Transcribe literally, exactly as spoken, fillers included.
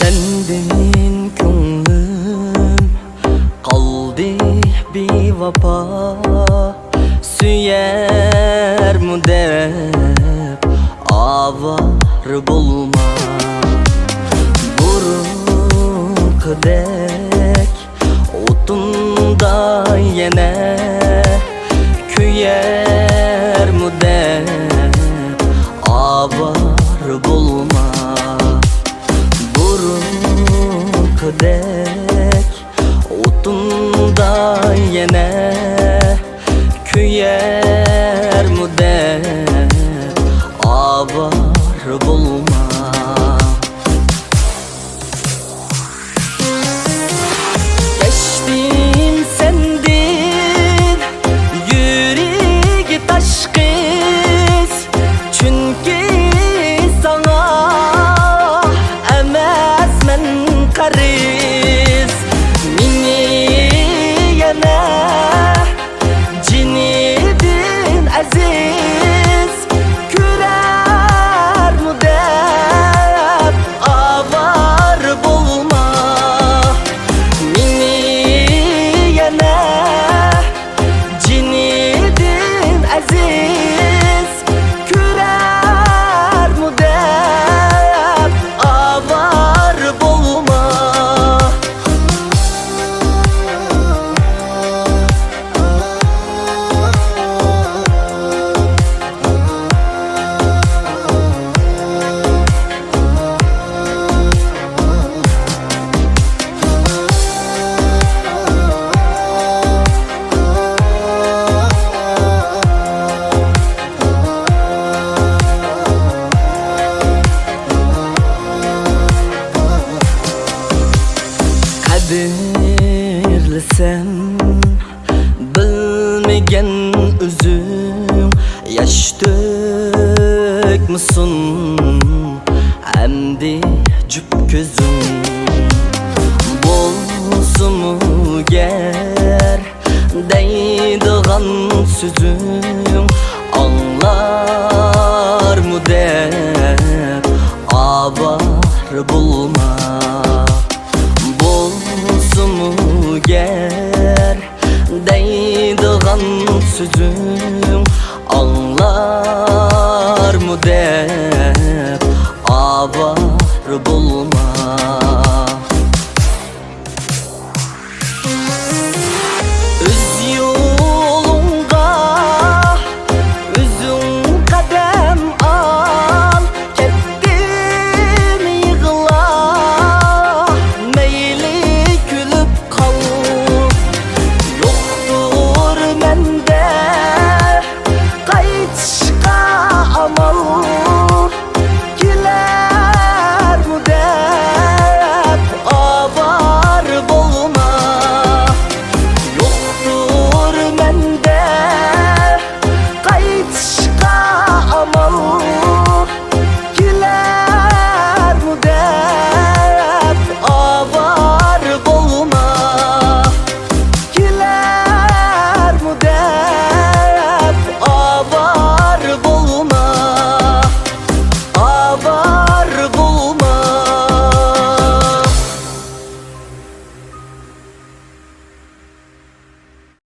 سەندىن كۆڭلۈم قالدى بىۋاپا، سۆيەرمۇ دەپ ئاۋارە بولما. بۇرۇنقىدەك ئوتۇمدا يەنە كۆيەرمۇ دەپ ئاۋارە بولما. بۇرۇنقىدەك ئوتۇمدا يەنە كۆيەرمۇ دەپ ئاۋارە بولما. كەچتىم سەندىن يۈرىكى تاش قىز، چۈنكى ساڭا ئەمەسمەن قەرز. مېنى يەنە جېنىدىن ئەزىز كۆرەرمۇ دەپ ئاۋارە بولما. مېنى يەنە جېنىدىن ئەزىز كۆرەرمۇ دەپ ئاۋارە بولما. قەدىرلىسەم بىلمىگەن ئۆزۈڭ، ياش تۆكمىسۇن ئەمدى جۈپ كۆزۈڭ. بولسىمۇ گەر دەيدىغان سۆزۈڭ، ئاڭلارمۇ دەپ ئاۋارە بولما. بولسىمۇ گەر دەيدىغان سۆزۈڭ، ئاڭلارمۇ دەپ ئاۋارە بولما.